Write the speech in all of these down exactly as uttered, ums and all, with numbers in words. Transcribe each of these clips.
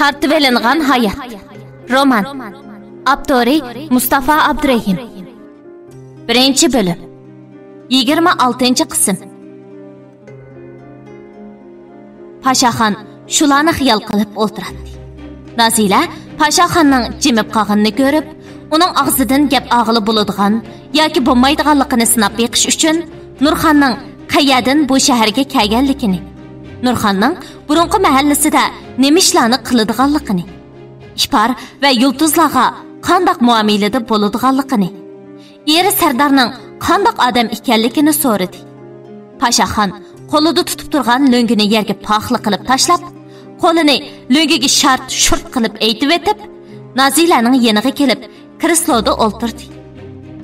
تارتىۋېلىنغان ھايات. رومان. ئاپتورى مۇستافا ئابدۇرېھىم. بىرىنچى بۆلۈم. يىگىرمە ئالتىنچى قىسىم. پاشاخان شۇلارنى خىيال قىلىپ ئولتۇراتتى. نازىلە پاشاخاننىڭ جىمىپ قالغىنىنى كۆرۈپ، ئۇنىڭ ئاغزىدىن گەپ ئاغىلى بولىدىغان ياكى بولمايدىغانلىقىنى سىناپ بېقىش ئۈچۈن نۇرخاننىڭ قەيەردىن بۇ شەھەرگە كەلگەنلىكىنى، نۇرخاننىڭ بۇرۇنقى مەھەللىسىدە نېمە ئىشلارنى قىلىدىغانلىقىنى، ئىپار ۋە يۇلتۇزلارغا قانداق مۇئامىلىدە بولىدىغانلىقىنى، ئېرى سەردارنىڭ قانداق ئادەم ئىكەنلىكىنى سورىدى. پاشاخان قولىدا تۇتۇپ تۇرغان لۆڭگىنى يەرگە پاخلا قىلىپ تاشلاپ، قولىنى لۆڭگىگە شارت شۇرت قىلىپ ئېيتىۋېتىپ، نازىلەنىڭ يېنىغا كېلىپ، كرېسلودا ئولتۇردى.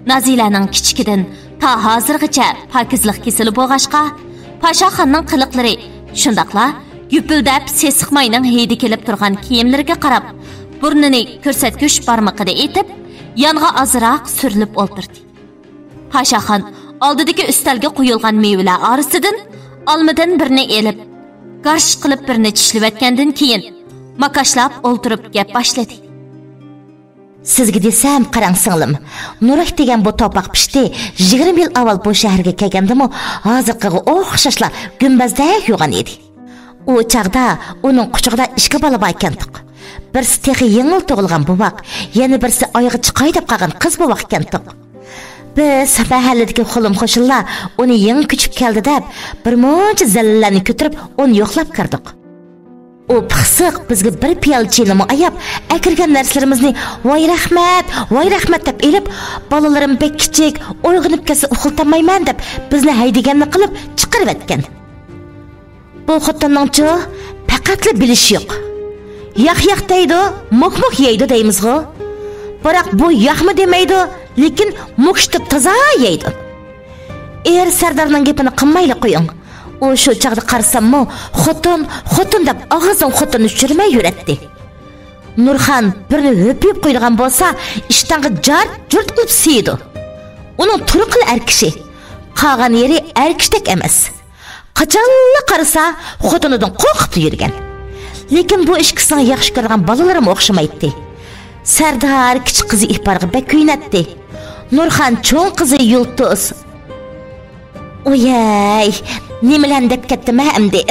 نازىلەنىڭ كىچىكىدىن تا ھازىرغىچە پاكىزلىق كېسىلى بولغاچقا، پاشاخاننىڭ قىلىقلىرى، شۇنداقلا گۈپۈلدەپ سېسىق ماينىڭ ھىدى كېلىپ تۇرغان كىيىملىرىگە قاراپ، بۇرنىنى كۆرسەتكۈچ بارمىقىدا ئېتىپ، يانغا ئازراق سۈرۈلۈپ ئولتۇردى. پاشاخان ئالدىدىكى ئۈستەلگە قويۇلغان مېۋىلەر ئارىسىدىن ئالمىدىن بىرنى ئېلىپ، گارش قىلىپ بىرنى چىشلىۋەتكەندىن كېيىن، ماكاشلاپ ئولتۇرۇپ گەپ باشلىدى. سىزگە دېسەم، قاراڭ سىڭلىم، نۇرەك دېگەن بۇ توپاق پىشتى يىگىرمە يىل ئاۋۋال بۇ شەھەرگە كەلگەندىمۇ ھازىرقىغا ئوخشاشلا گۈمبەزدەك يوغان ئىدى. ئۇ چاغدا ئۇنىڭ قۇچىقىدا ئىككى بالا بار ئىكەنتۇق. بىرسى تېخى يېڭىلا تۇغۇلغان بوۋاق، يەنە بىرسى ئايىغى چىقاي دەپ قالغان قىز بوۋاق ئىكەنتۇق. بىز مەھەللىدىكى خۇلۇم-خۇشۇللار ئۇنى يېڭى كۆچۈپ كەلدى دەپ، بىر مۇنچە زەللىلەرنى كۆتۈرۈپ، ئۇنى يوقلاپ كىردۇق. ئۇ پىخسىق بىزگە بىر پىيالە چېينىمۇ ئاياپ، ئەكىرگەن نەرسىلىرىمىزنى «ۋاي رەھمەت، ۋاي رەھمەت» دەپ ئېلىپ، «بالىلىرىم بەك كىچىك، ئويغىنىپ كەتسە ئۇخلىتالمايمەن» دەپ، بىزنى ھەيدىگەننى قىلىپ چىقىرىۋەتكەن. بۇ خوتۇننىڭچۇ پەقەتلا بىلىشى يوق. ياق-ياق دەيدۇ، موك-موك يەيدۇ دەيمىزغۇ. بىراق بۇ ياقمۇ دېمەيدۇ، لېكىن موكشىتىپ تازا يەيدۇ. ئېرى سەردارنىڭ گېپىنى قىلمايلا قويۇڭ. ئۇ شۇ چاغدا قارىساممۇ، خوتۇن، خوتۇن دەپ ئاغزىدىن خوتۇننى چۈشۈرمەي يۈرەتتى. نۇرخان بىرنى ھۆپۈيۈپ قويىدىغان بولسا، ئىشتانغا جارت-جۇرت قىلىپ سىيىدۇ. ئۇنىڭ تۇرقىلا ئەر كىشى. قالغان يېرى ئەر كىشىدەك ئەمەس. قاچانلا قارىسا، خوتۇنىدىن قورقۇپلا يۈرگەن. لېكىن بۇ ئىككىسىنىڭ ياخشى كۆرىدىغان بالىلىرىمۇ ئوخشىمايتتى. سەردار كىچىك قىزى ئىپارغا بەك كۆيۈنەتتى. نۇرخان چوڭ قىزى يۇلتۇز. ئويەي، نېمىلەرنى دەپ كەتتىم ھە ئەمدى؟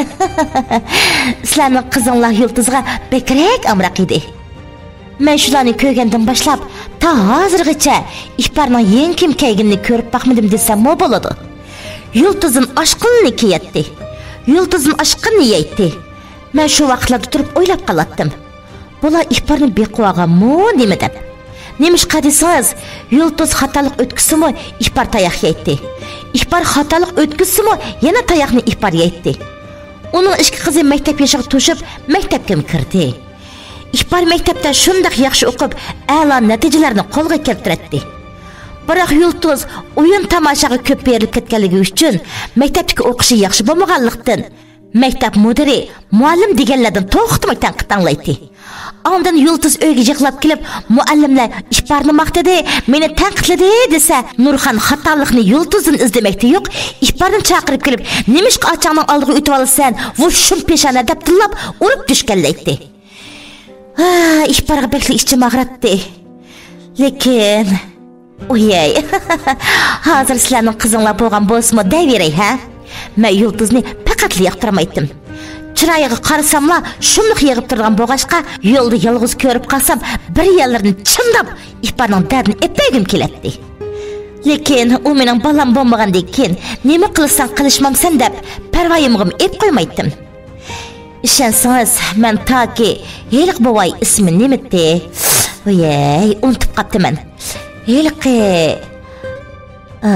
سىلەرنىڭ قىزىڭلار يۇلتۇزغا بەكرەك ئامراق ئىدى. مەن شۇلارنى كۆرگەندىن باشلاپ، تا ھازىرغىچە ئىپارنىڭ يېڭى كىيىم كىيگىنىنى كۆرۈپ باقمىدىم دېسەممۇ بولىدۇ. يۇلتۇزدىن ئاشقىنىنى كىيەتتى. يۇلتۇزدىن ئاشقىنىنى يەيتتى. مەن شۇ ۋاقىتلاردا تۇرۇپ ئويلاپ قالاتتىم. بۇلار ئىپارنى بېقىۋالغانمۇ نېمە دەپ؟ نېمىشقا دېسىڭىز، يۇلتۇز خاتالىق ئۆتكۈزسىمۇ ئىپار تاياق يەيتتى. ئىپار خاتالىق ئۆتكۈزسىمۇ يەنە تاياقنى ئىپار يەيتتى. ئۇنىڭ ئىككى قىزى مەكتەپ يېشىغا توشۇپ، مەكتەپكىمۇ كىردى. ئىپار مەكتەپتە شۇنداق ياخشى ئوقۇپ، ئەلا نەتىجىلەرنى قولغا كەلتۈرەتتى. بىراق يۇلتۇز ئويۇن تاماشاغا كۆپ بېرىلىپ كەتكەنلىكى ئۈچۈن، مەكتەپتىكى ئوقۇشى ياخشى بولمىغانلىقتىن، مەكتەپ مۇدىرى، مۇئەللىم دېگەنلەردىن توختىماي تەنقىد ئاڭلايتتى. ئاندىن يۇلتۇز ئۆيگە يىغلاپ كېلىپ، مۇئەللىملەر ئىپارنى ماختىدى، مېنى تەنقىدلىدى دېسە، نۇرخان خاتالىقنى يۇلتۇزدىن ئىزدىمەكتە يوق، ئىپارنى چاقىرىپ كېلىپ، نېمىشقا ئاچاڭنىڭ ئالدىغا ئۆتۈۋالىسەن، ۋۇ شۇم پېشانە دەپ تىللاپ، ئۇرۇپ چۈشكەنلەيتتى. ھا، ئىپارغا بەكلا ئىچىم ئاغراتتى. لېكىن، ئويەي، ھازىر سىلەرنىڭ قىزىڭلار بولغان بولسىمۇ دەۋېرەي، ھە؟ مەن يۇلتۇزنى پەقەتلا ياقتۇرمايتتىم. چىرايىغا قارىساملا شۇملۇق يېغىپ تۇرىدىغان بولغاچقا، يولدا يالغۇز كۆرۈپ قالسام، بىر يەرلىرىنى چىمداپ، ئىپارنىڭ دەردىنى ئېپەگۈم كېلەتتى. لېكىن ئۇ مېنىڭ بالام بولمىغاندىن كېيىن، نېمە قىلساڭ قىلىشمامسەن دەپ، پەرۋايىمغىمۇ ئېلىپ قويمايتتىم. ئىشەنسىڭىز، مەن تاكى ھېلىقى بوۋاي، ئىسمى نېمىتى؟ ۋىيەي، ئۇنتۇپ قاپتىمەن. ھېلىقى، ئا،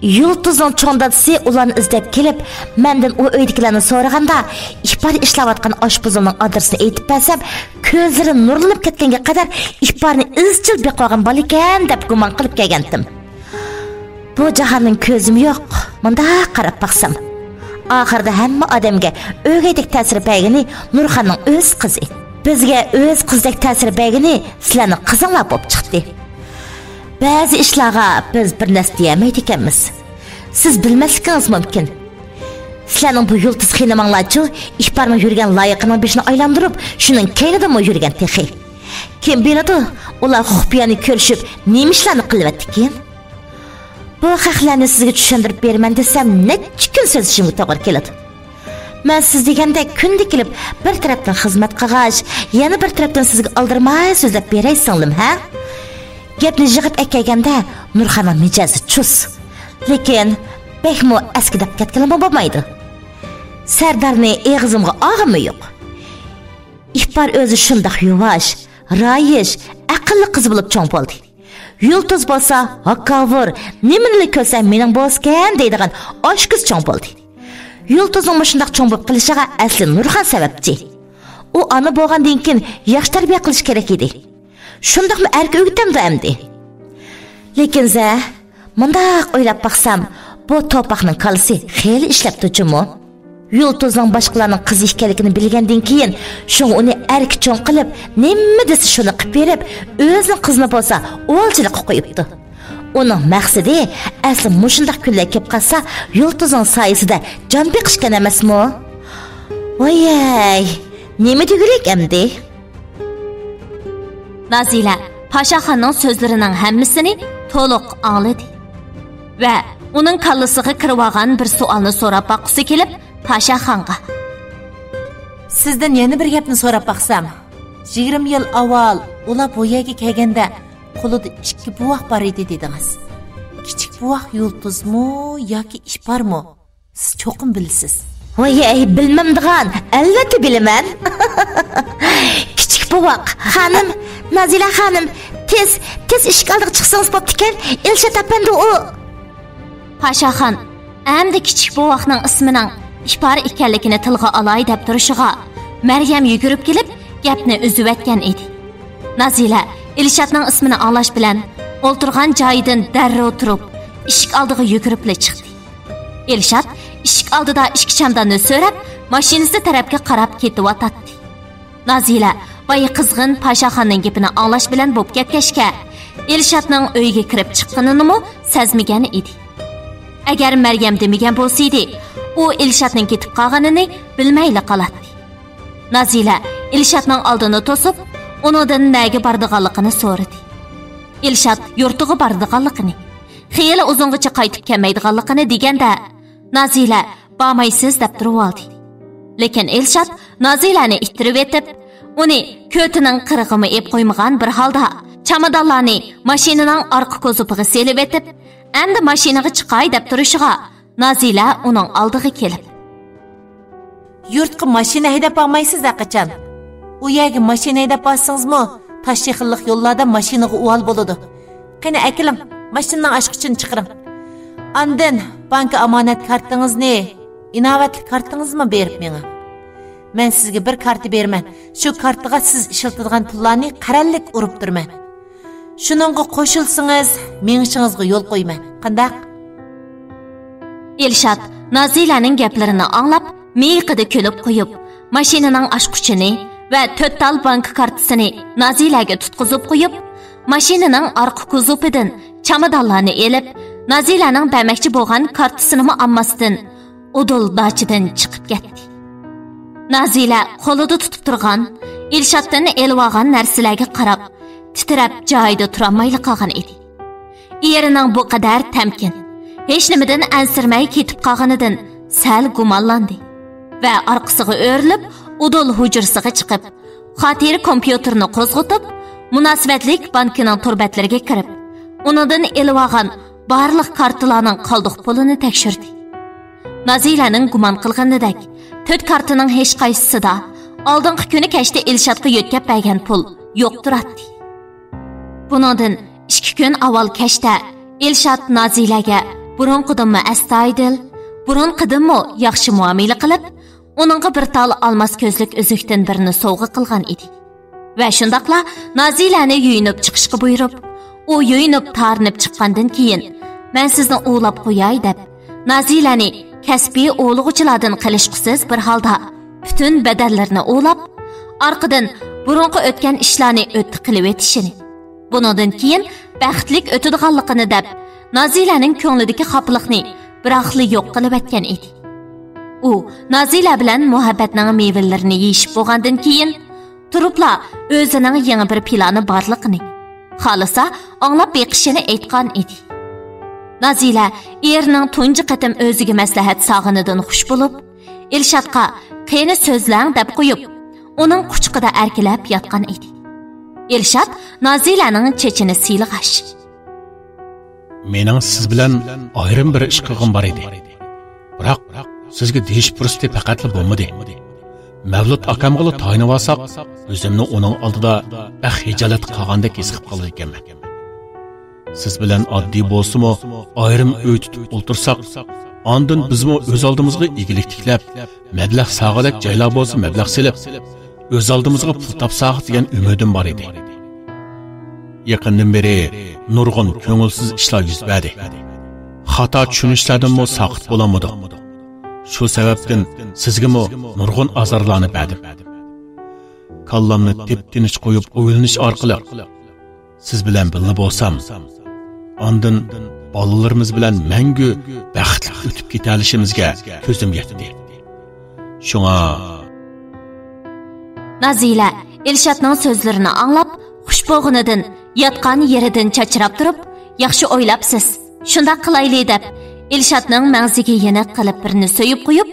يۇلتۇزنىڭ چوڭ دادىسى ئۇلارنى ئىزدەپ كېلىپ، مەندىن ئۇ ئۆيدىكىلەرنى سورىغاندا، ئىپار ئىشلەۋاتقان ئاشپۇزۇلنىڭ ئادرېسىنى ئېيتىپ بەرسەم، كۆزلىرى نۇرلىنىپ كەتكەنگە قەدەر ئىپارنى ئىزچىل بېقىۋالغان بالىكەن دەپ گۇمان قىلىپ كەلگەنتىم. بۇ جاھاننىڭ كۆزىمۇ يوق، مۇنداق قاراپ باقسام. ئاخىرىدا ھەممە ئادەمگە ئۆگەيدەك تەسىر بەرگىنى نۇرخاننىڭ ئۆز قىزى. بىزگە ئۆز قىزىدەك تەسىر بەرگىنى سىلەرنىڭ قىزىڭلار بولۇپ چىقتى. بەزى ئىشلارغا بىز بىر نەرسە دېيەلمەيدىكەنمىز. سىز بىلمەسلىكىڭىز مۇمكىن. سىلەرنىڭ بۇ يۇلتۇز خېنىمىڭلارچۇ، ئىپارمۇ يۈرگەن لايىقىنىڭ بېشىنى ئايلاندۇرۇپ، شۇنىڭ كەينىدىمۇ يۈرگەن تېخى. كىم بىلىدۇ، ئۇلار خۇپىيانە كۆرۈشۈپ، نېمە ئىشلارنى قىلىۋەتتىكىن؟ بۇ خەقلەرنى سىزگە چۈشەندۈرۈپ بېرىمەن دېسەم، نەچچە كۈن سۆزلىشىمگە توغرا كېلىدۇ. مەن سىز دېگەندەك كۈندە كېلىپ، بىر تەرەپتىن خىزمەت قىلغاچ، يەنە بىر تەرەپتىن سىزگە ئالدىرىماي سۆزلەپ بېرەي، سىڭلىم، ھە؟ گەپنى يىغىپ ئەكەلگەندە، نۇرخاننىڭ مىجەزى چۇس. لېكىن بەكمۇ ئەسكى دەپ كەتكىلىمۇ بولمايدۇ. سەردارنى ئېغىزىمغا ئالغىنىمۇ يوق. ئىپار ئۆزى شۇنداق يۇۋاش، رايىش، ئەقىللىق قىز بولۇپ چوڭ بولدى. يۇلتۇز بولسا ھاكاۋۇر، نېمىنىلا كۆرسە مېنىڭ بولسىكەن دەيدىغان ئاشكۆز چوڭ بولدى. يۇلتۇزنىڭ مۇشۇنداق چوڭ بولۇپ قېلىشىغا ئەسلى نۇرخان سەۋەبچى. ئۇ ئانا بولغاندىن كېيىن ياخشى تەربىيە قىلىش كېرەك ئىدى. شۇنداقمۇ ئەركە ئۆگىتەمدۇ ئەمدى؟ لېكىن زە، مۇنداق ئويلاپ باقسام، بۇ توپاقنىڭ كاللىسى خېلى ئىشلەپتۇ جۇمۇ. يۇلتۇزنىڭ باشقىلارنىڭ قىزى ئىكەنلىكىنى بىلگەندىن كېيىن، شۇڭا ئۇنى ئەركە چوڭ قىلىپ، نېمە دېسە شۇنى قىلىپ بېرىپ، ئۆزىنىڭ قىزىنى بولسا ئولجىلىققا قويۇپتۇ. ئۇنىڭ مەقسىتى ئەسلى مۇشۇنداق كۈنلەر كېلىپ قالسا، يۇلتۇزنىڭ سايىسىدا جان بېقىشكەن ئەمەسمۇ؟ ۋايەي، نېمە دېگۈلۈك ئەمدى؟ نازىلە پاشاخاننىڭ سۆزلىرىنىڭ ھەممىسىنى تولۇق ئاڭلىدى ۋە ئۇنىڭ كاللىسىغا كىرىۋالغان بىر سوئالنى سوراپ باققۇسى كېلىپ، پاشاخانغا: سىزدىن يەنە بىر گەپنى سوراپ باقسام، يىگىرمە يىل ئاۋۋال ئۇلار بۇ يەرگە كەلگەندە قولىدا ئىككى بوۋاق بار ئىدى دېدىڭىز. كىچىك بوۋاق يۇلتۇزمۇ ياكى ئىپارمۇ؟ سىز چوقۇم بىلىسىز. ۋايەي، بىلمەمدىغان، ئەلۋەتتە بىلىمەن. كىچىك بوۋاق، خانىم، نازىلە خانىم، تېز، تېز ئىشىك ئالدىغا چىقسىڭىز بوپتىكەن، ئىلشات ئەپەندى ئۇ. پاشاخان ئەمدى كىچىك بوۋاقنىڭ ئىسمىنىڭ ئىپار ئىكەنلىكىنى تىلغا ئالاي دەپ تۇرۇشىغا، مەريەم يۈگۈرۈپ كېلىپ گەپنى ئۈزۈۋەتكەن ئىدى. نازىلە ئىلشاتنىڭ ئىسمىنى ئاڭلاش بىلەن ئولتۇرغان جايىدىن دەررۇ تۇرۇپ، ئىشىك ئالدىغا يۈگۈرۈپلا چىقتى. ئىلشات ئىشىك ئالدىدا ئىككى چامداننى سۆرەپ، ماشىنىسى تەرەپكە قاراپ كېتىۋاتاتتى. نازىلە بايا قىزغىن پاشاخاننىڭ گېپىنى ئاڭلاش بىلەن بوپ كەتكەچكە، ئىلشاتنىڭ ئۆيگە كىرىپ چىققىنىنىمۇ سەزمىگەن ئىدى. ئەگەر مەريەم دېمىگەن بولسىدى، ئۇ ئىلشاتنىڭ كېتىپ قالغىنىنى بىلمەيلا قالاتتى. نازىلە ئىلشاتنىڭ ئالدىنى توسۇپ، ئۇنىڭدىن نەگە بارىدىغانلىقىنى سورىدى. ئىلشات يۇرتىغا بارىدىغانلىقىنى، خېلى ئۇزۇنغىچە قايتىپ كەلمەيدىغانلىقىنى دېگەندە، نازىلە بارمايسىز دەپ تۇرۇۋالدى. لېكىن ئىلشات نازىلەنى ئىتتىرىۋېتىپ، ئۇنى كۆتىنىڭ قىرىغىمۇ ئېپ قويمىغان بىر ھالدا چامادانلارنى ماشىنىنىڭ ئارقا كوزۇپىغا سېلىۋېتىپ، ئەمدى ماشىنىغا چىقاي دەپ تۇرۇشىغا، نازىلە ئۇنىڭ ئالدىغا كېلىپ: يۇرتقا ماشىنا ھەيدەپ بارمايسىز ھەقىچان. ئۇ يەرگە ماشىنا ھەيدەپ بارسىڭىزمۇ، تاش چېقىللىق يوللاردا ماشىنىغا ئۇۋال بولىدۇ. قېنى ئەكېلىڭ، ماشىنىنىڭ ئاچقۇچىنى چىقىرىڭ. ئاندىن بانكا ئامانەت كارتىڭىزنى، ئىناۋەتلىك كارتىڭىزنىمۇ بېرىپ مېڭىڭ. مەن سىزگە بىر كارتا بېرىمەن. شۇ كارتىغا سىز ئىشلىتىدىغان پۇللارنى قەرەللىك ئۇرۇپ تۇرىمەن. شۇنىڭغا قوشۇلسىڭىز، مېڭىشىڭىزغا يول قويىمەن. قانداق؟ ئىلشات نازىلەنىڭ گەپلىرىنى ئاڭلاپ، مىيىقىدا كۈلۈپ قويۇپ، ماشىنىنىڭ ئاچقۇچىنى ۋە تۆت تال بانكا كارتىسىنى نازىلەگە تۇتقۇزۇپ قويۇپ، ماشىنىنىڭ ئارقا كوزۇپىدىن چامادانلارنى ئېلىپ، نازىلەنىڭ بەرمەكچى بولغان كارتىسىنىمۇ ئالماستىن، ئۇدۇل داچىدىن چىقىپ كەتتى. نازىلە قولىدا تۇتۇپ تۇرغان، ئىلشاتتىن ئېلىۋالغان نەرسىلەرگە قاراپ، تىترەپ جايىدا تۇرالمايلا قالغان ئىدى. ئېرىنىڭ بۇ قەدەر تەمكىن، ھېچنېمىدىن ئەنسىرىمەي كېتىپ قالغىنىدىن سەل گۇمانلاندى ۋە ئارقىسىغا ئۆرۈلۈپ، ئۇدۇل ھۇجرىسىغا چىقىپ، خاتىرە كومپيۇتېرىنى قوزغىتىپ، مۇناسىۋەتلىك بانكىنىڭ تور بەتلىرىگە كىرىپ، ئۇنىڭدىن ئېلىۋالغان بارلىق كارتىلارنىڭ قالدۇق پۇلىنى تەكشۈردى. نازىلەنىڭ گۇمان قىلغىنىدەك، تۆت كارتىنىڭ ھېچقايسىسىدا ئالدىنقى كۈنى كەچتە ئىلشاتقا يۆتكەپ بەرگەن پۇل يوق تۇراتتى. بۇنىڭدىن ئىككى كۈن ئاۋۋال كەچتە ئىلشات نازىلەگە بۇرۇنقىدىنمۇ ئەستايىدىل، بۇرۇنقىدىنمۇ ياخشى مۇئامىلە قىلىپ، ئۇنىڭغا بىر تال ئالماس كۆزلۈك ئۈزۈكتىن بىرنى سوۋغا قىلغان ئىدى. ۋە شۇنداقلا نازىلەنى يۇيۇنۇپ چىقىشقا بۇيرۇپ، ئۇ يۇيۇنۇپ تارىنىپ چىققاندىن كېيىن، مەن سىزنى ئوۋلاپ قوياي دەپ، نازىلەنى كەسپىي ئوۋلىغۇچىلاردىن قېلىشقۇسىز بىر ھالدا پۈتۈن بەدەنلىرىنى ئوۋلاپ، ئارقىدىن بۇرۇنقى ئۆتكەن ئىشلارنى ئۆتتە قىلىۋېتىشىنى، بۇنىڭدىن كېيىن بەختلىك ئۆتىدىغانلىقىنى دەپ، نازىلەنىڭ كۆڭلىدىكى خاپىلىقنى بىراقلا يوق قىلىۋەتكەن ئىدى. ئۇ نازىلە بىلەن مۇھەببەتنىڭ مېۋىلىرىنى يېيىشىپ بولغاندىن كېيىن، تۇرۇپلا ئۆزىنىڭ يېڭى بىر پىلانى بارلىقىنى، خالىسا ئاڭلاپ بېقىشىنى ئېيتقان ئىدى. نازىلە ئېرىنىڭ تۇنجى قېتىم ئۆزىگە مەسلىھەت سالغىنىدىن خۇش بولۇپ، ئىلشاتقا «قېنى سۆزلەڭ» دەپ قويۇپ، ئۇنىڭ قۇچىقىدا ئەركىلەپ ياتقان ئىدى. ئىلشات نازىلەنىڭ چېچىنى سىيلىغاچ، مېنىڭ سىز بىلەن ئايرىم بىر ئىش قىلغۇم بار ئىدى. بىراق، سىزگە دېيىش پۇرسىتى پەقەتلا بولمىدى. مەۋلۇت ئاكامغىلا تايىنىۋالساق، ئۆزۈمنى ئۇنىڭ ئالدىدا بەك خىجالەتتە قالغاندەك ھېس قىلىپ قالىدىكەنمەن. سىز بىلەن ئاددىي بولسىمۇ، ئايرىم ئۆي تۇتۇپ ئولتۇرساق، ئاندىن بىزمۇ ئۆز ئالدىمىزغا ئىگىلىك تىكلەپ، مەبلەغ سالغۇدەك جايلار بولسا مەبلەغ سېلىپ، ئۆز ئالدىمىزغا پۇل تاپساق دېگەن ئۈمىدىم بار ئىدى. يېقىندىن بېرى نۇرغۇن كۆڭۈلسىز ئىشلار يۈز بەردى. خاتا چۈشىنىشلەردىنمۇ ساقىت بولالمىدۇق. شۇ سەۋەبتىن سىزگىمۇ نۇرغۇن ئازارلارنى بەردىم. كاللامنى تىپ-تىنچ قويۇپ ئويلىنىش ئارقىلىق، سىز بىلەن بىللە بولسام، ئاندىن بالىلىرىمىز بىلەن مەڭگۈ بەختلىك ئۆتۈپ كېتەلىشىمىزگە كۆزۈم يەتتى. شۇڭا نازىلە ئىلشاتنىڭ سۆزلىرىنى ئاڭلاپ، خۇش بولغىنىدىن ياتقان يېرىدىن چاچراپ تۇرۇپ، «ياخشى ئويلاپسىز، شۇنداق قىلايلى» دەپ، ئىلشاتنىڭ مەڭزىگە يېنىق قىلىپ بىرنى سۆيۈپ قويۇپ،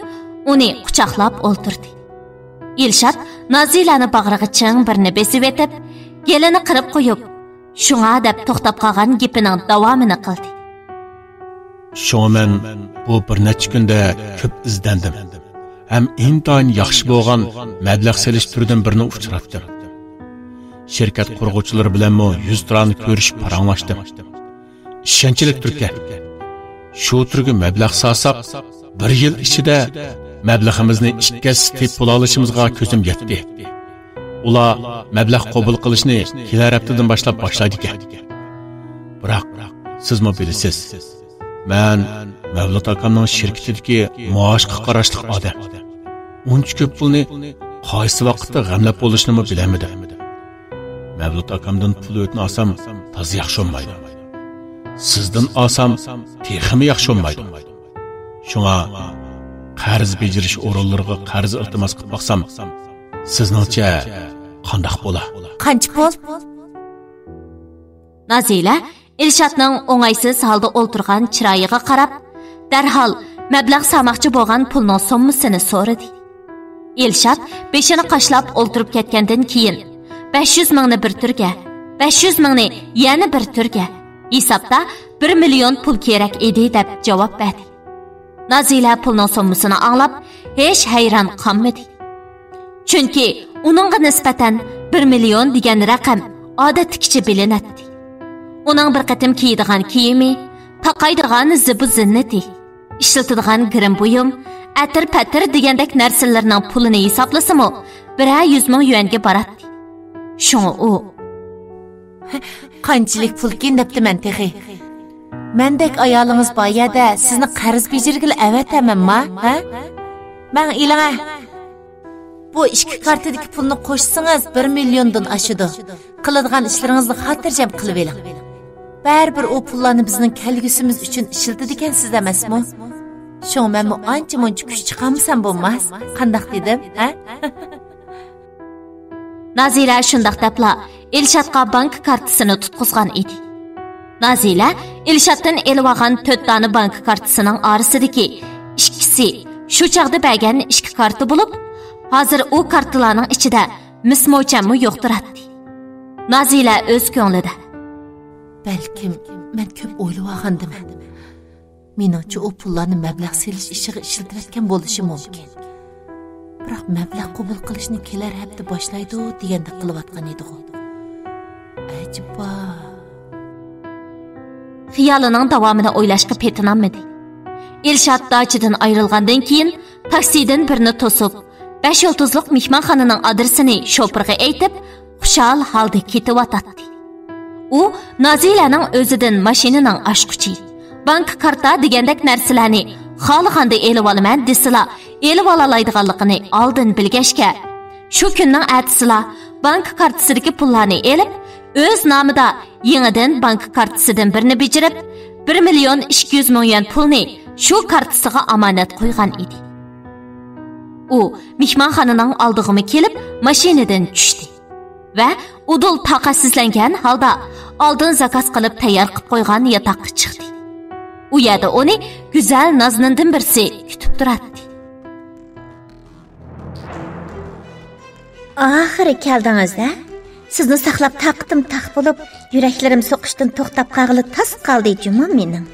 ئۇنى قۇچاقلاپ ئولتۇردى. ئىلشات نازىلەنى باغرىغا چىڭ بىرنى بېسىۋېتىپ، گېلىنى قىرىپ قويۇپ، «شۇڭا» دەپ توختاپ قالغان گېپىنىڭ داۋامىنى قىلدى. شۇڭا مەن بۇ بىر نەچچە كۈندە كۆپ ئىزدەندىم ھەم ئىنتايىن ياخشى بولغان مەبلەغ سېلىش تۈرىدىن بىرىنى ئۇچراتتىم. شىركەت قۇرغۇچىلىرى بىلەنمۇ يۈزتۇرانە كۆرۈشۈپ پاراڭلاشتىم. ئىشەنچلىك تۈركەن. شۇ تۈرگە مەبلەغ سالساق، بىر يىل ئىچىدە مەبلىغىمىزنى ئىككى ھەسسە تېپىپ بولالىشىمىزغا كۆزۈم يەتتى. ئۇلار مەبلەغ قوبۇل قىلىشنى كېلەر ھەپتىدىن باشلاپ باشلايدىكەن. بىراق، سىزمۇ بىلىسىز، مەن مەۋلۇت ئاكامنىڭ شىركىتىدىكى مائاشقا قاراشلىق ئادەم. ئۇنچە كۆپ پۇلنى قايسى ۋاقىتتا غەملەپ بولۇشنىمۇ بىلەلمىدىم. مەۋلۇت ئاكامدىن پۇل ئۆتنە ئالسام تازا ياخشى بولمايدۇ. سىزدىن ئالسام تېخىمۇ ياخشى بولمايدۇ. شۇڭا قەرز بېجىرىش ئورۇنلىرىغا قەرز ئىلتىماس قىلىپ باقسام، سىزنىڭچە قانداق بولا؟ قانچە پۇل؟ نازىلە ئىلشاتنىڭ ئوڭايسىز ھالدا ئولتۇرغان چىرايىغا قاراپ، دەرھال مەبلەغ سالماقچى بولغان پۇلنىڭ سوممىسىنى سورىدى. ئىلشات بېشىنى قاشلاپ ئولتۇرۇپ كەتكەندىن كېيىن، «بەش يۈز مىڭنى بىر تۈرگە، بەش يۈز مىڭنى يەنە بىر تۈرگە، ھېسابتا بىر مىليون پۇل كېرەك ئىدى» دەپ جاۋاب بەردى. نازىلە پۇلنىڭ سوممىسىنى ئاڭلاپ، ھېچ ھەيران قالمىدى. چۈنكى ئۇنىڭغا نىسبەتەن بىر مىليون دېگەن رەقەم ئادەتتىكىچە بىلىنەتتى. ئۇنىڭ بىر قېتىم كىيىدىغان كىيىمى، تاقايدىغان زىبۇ زىننىتى، ئىشلىتىدىغان گىرىم بۇيۇم، ئەتىر-پەتىر دېگەندەك نەرسىلىرىنىڭ پۇلىنى ھېسابلىسىمۇ، بىرەر يۈز مىڭ يۈەنگە باراتتى. شۇڭا ئۇ، «قانچىلىك پۇلكىن» دەپتىمەن تېخى. مەندەك ئايالىڭىز بار يەردە سىزنى قەرز بېجىرگىلى ئەۋەتەمەنما، ھە؟ ماڭا ئېلىڭە. بۇ ئىككى كارتىدىكى پۇلنى قوشسىڭىز، بىر مىليوندىن ئاشىدۇ. قىلىدىغان ئىشلىرىڭىزنى خاتىرجەم قىلىۋېلىڭ. بەرىبىر ئۇ پۇللارنى بىزنىڭ كەلگۈسىمىز ئۈچۈن ئىشلىتىدىكەنسىز ئەمەسمۇ؟ شۇڭا مەنمۇ ئانچە-مۇنچە كۈچ چىقارمىسام بولماس. قانداق دېدىم، ھە؟ نازىلە شۇنداق دەپلا ئىلشاتقا بانكا كارتىسىنى تۇتقۇزغان ئىدى. نازىلە ئىلشاتتىن ئېلىۋالغان تۆت دانە بانكا كارتىسىنىڭ ئارىسىدىكى ئىككىسى شۇ چاغدا بەرگەن ئىككى كارتا بولۇپ، ھازىر ئۇ كارتىلارنىڭ ئىچىدە مىس موچەممۇ يوق تۇراتتى. نازىلە ئۆز كۆڭلىدە، بەلكىم مەن كۆپ ئويلىۋالغاندىمەن. مېنىڭچە، ئۇ پۇللارنى مەبلەغ سېلىش ئىشىغا ئىشلىتىۋەتكەن بولۇشى مۇمكىن. بىراق مەبلەغ قوبۇل قىلىشنى كېلەر ھەپتە باشلايدۇ دېگەندەك قىلىۋاتقان ئىدىغۇ. ئەجەبا. خىيالىنىڭ داۋامىنى ئويلاشقا پېتىنالمىدى. ئىلشات داچىدىن ئايرىلغاندىن كېيىن، تاكسىدىن بىرنى توسۇپ، بەش يۇلتۇزلۇق مېھمانخانىنىڭ ئادرېسىنى شوپۇرغا ئېيتىپ، خۇشال ھالدا كېتىۋاتاتتى. ئۇ نازىلەنىڭ ئۆزىدىن ماشىنىنىڭ ئاچقۇچى، بانكا كارتا دېگەندەك نەرسىلەرنى خالىغاندا ئېلىۋالىمەن دېسىلا، ئېلىۋالالايدىغانلىقىنى ئالدىن بىلگەچكە، شۇ كۈننىڭ ئەتىسىلا بانكا كارتىسىدىكى پۇللارنى ئېلىپ، ئۆز نامىدا يېڭىدىن بانكا كارتىسىدىن بىرنى بېجىرىپ، بىر مىليون ئىككى يۈز مىڭ يۈەن پۇلنى شۇ كارتىسىغا ئامانەت قويغان ئىدى. ئۇ مېھمانخانىنىڭ ئالدىغىمۇ كېلىپ، ماشىنىدىن چۈشتى ۋە ئۇدۇل تاقەتسىزلەنگەن ھالدا ئالدىن زاكاز قىلىپ تەييار قىلىپ قويغان ياتاققا چىقتى. ئۇ يەردە ئۇنى گۈزەل نازنىندىن بىرسى كۈتۈپ تۇراتتى. ئاخىرى كەلدىڭىز-دە. سىزنى ساقلاپ تاقىتىم تاق بولۇپ، يۈرەكلىرىم سوقۇشتىن توختاپ قالغىلى تاس قالدى جۇمۇ مېنىڭ.